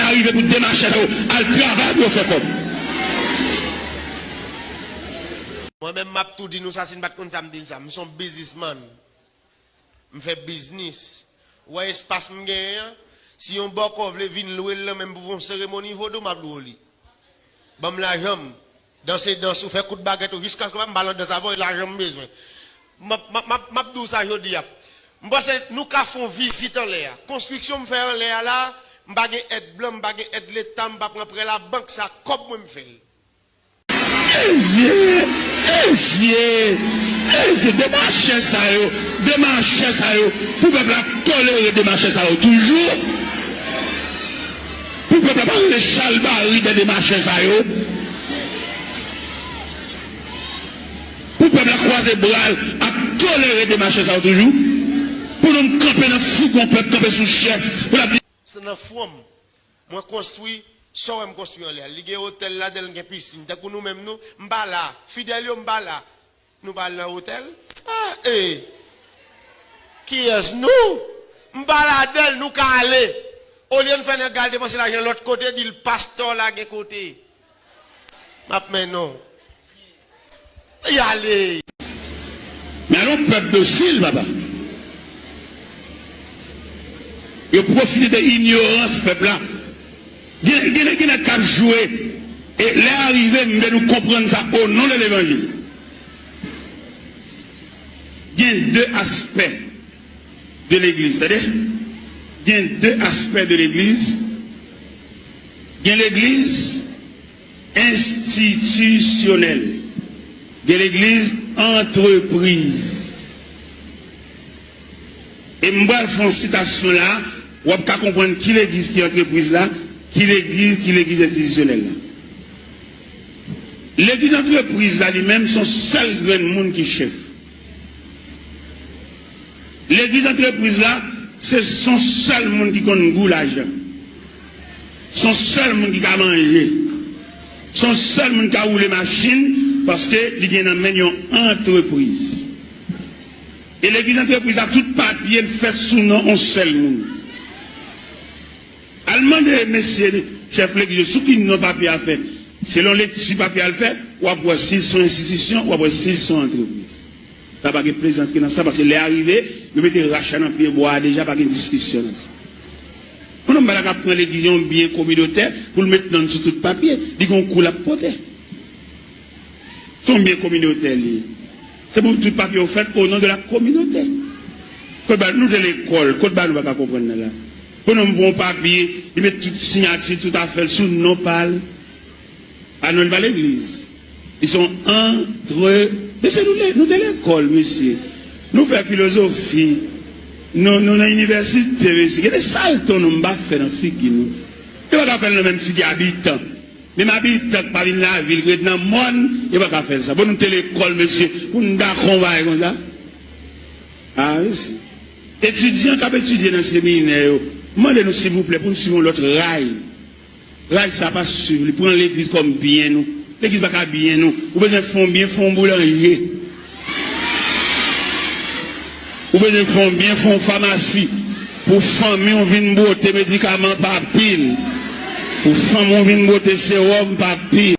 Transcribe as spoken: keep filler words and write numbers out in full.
Arive pou demachè sa yo al travay pou yo fè kòb. Mwen menm, m ap tou di nou sa, si n pa t konn sa, m di n sa. M se yon biznismann. M fè biznis. Ou wè espas m genyen an? Si yon bòkò vle vin lwe l nan men m pou fè yon seremoni vodou, m ap lwe w li. Ban m lajan m. Danse dans ou, fè kout bagèt ou, jiskaske m pa nan dans avè w, e lajan m bezwen. M ap, m ap, m ap, m ap di w sa jodi a. M panse nou ka fè yon vizit anlè a. Konstriksyon m fè anlè a la, m pa gen èd blan, m pa gen èd leta, m pa pran prè labank, se ak kòb mwen m fè l. Ezye, ezye, ezye, demachè sa yo, demachè sa yo, pou pèp la tolere demachè sa yo toujou, pou pèp la pa rele chalbari de demachè sa yo, pou pèp la kwaze bra l ap tolere demachè sa yo toujou, pou nou kanpe nan figon pèp, kanpe sou chè, pou l ap di. Se nan fwon m. Mwen konstwi, sa w wè m konstwi anlè a. Li gen otèl ladan l, gen pisin. Tankou nou menm nou, m pa la. Fidèl yo, m pa la. Nou pa al nan otèl? Ah, eh! Kiyès nou? M pa ladan l, nou ka ale. Olye n fè nèg al depanse lajan lòt kote, di l pastè w la gen kote. M ap mennen w. Y ale. Men yon pèp dosil, papa. Yo pwofite de inyorans pèp la. Gen, gen, gen nèg k ap jwe. E lè a rive, m vle nou konprann sa o non de levanjil. Gen de aspè de legliz, tande? Gen de aspè de legliz. Gen legliz enstitisyonèl. Gen legliz antrepriz. E m pral fè yon sitasyon la, w ap ka konprann ki legliz ki antrepriz la, ki legliz ki legliz enstitisyonèl la. Legliz antrepriz la, li menm, se yon sèl grenn moun ki chèf. Legliz antrepriz la, se, se yon sèl moun ki konn gou lajan. Se yon sèl moun ki ka manje. Se yon sèl moun ki ka woule machin, paske li gen nan men l yon antrepriz. E legliz antrepriz la, tout papye l fèt sou non yon sèl moun. Al mande mesye chèf legliz yo sou ki non papye a fèt. Selon lekti papye a l fè, w ap wè si l se yon enstitisyon, w ap wè si l se yon antrepriz. Sa pa gen plezantri nan sa, paske lè a rive, yo mete racha nan pye bwa a deja, pa gen diskisyon nan sa. Yon nonm pa ta ka pran legliz, yon byen kominotè, pou l met non l sou tout papye, li gen yon kou l ap pote. Se yon byen kominotè li ye. Se pou tout papye yo fèt o non de la kominote. Kot ba nou te lekòl, kot ba nou pa ka konprann nan la. Pou nou pran yon papye, li met tout siyati, tout afè l sou non pa l. A non l pa legliz. Li se yon antre-, mesye, nou le-, nou te lekòl, mesye. Nou fè filozofi. Nou, nou nan inivèsite, mesye. Gade salto nou m pa fè nan figi nou. Yo pa ka fè l nan menm figi abitan. Menm abitan k pa vin lavil, k ret nan mòn, yo pa ka fè l sa. Bon, nou te lekòl, mesye, pou n dakò yon bagay konsa. A, mesye. Etidyan k ap etidye nan seminè yo, mande nou, silvouplè, pou n swiv yon lòt ray. Ray sa pa swiv li, pran legliz kòm byen nou. Legliz pa ka byen nou. Ou bezwen fè yon byen, fè yon boulanje. Ou bezwen fè yon byen, fè yon famasi. Pou fanmi w vin bwote medikaman pa pil. Pou fanmi w vin bwote sewòm pa pil.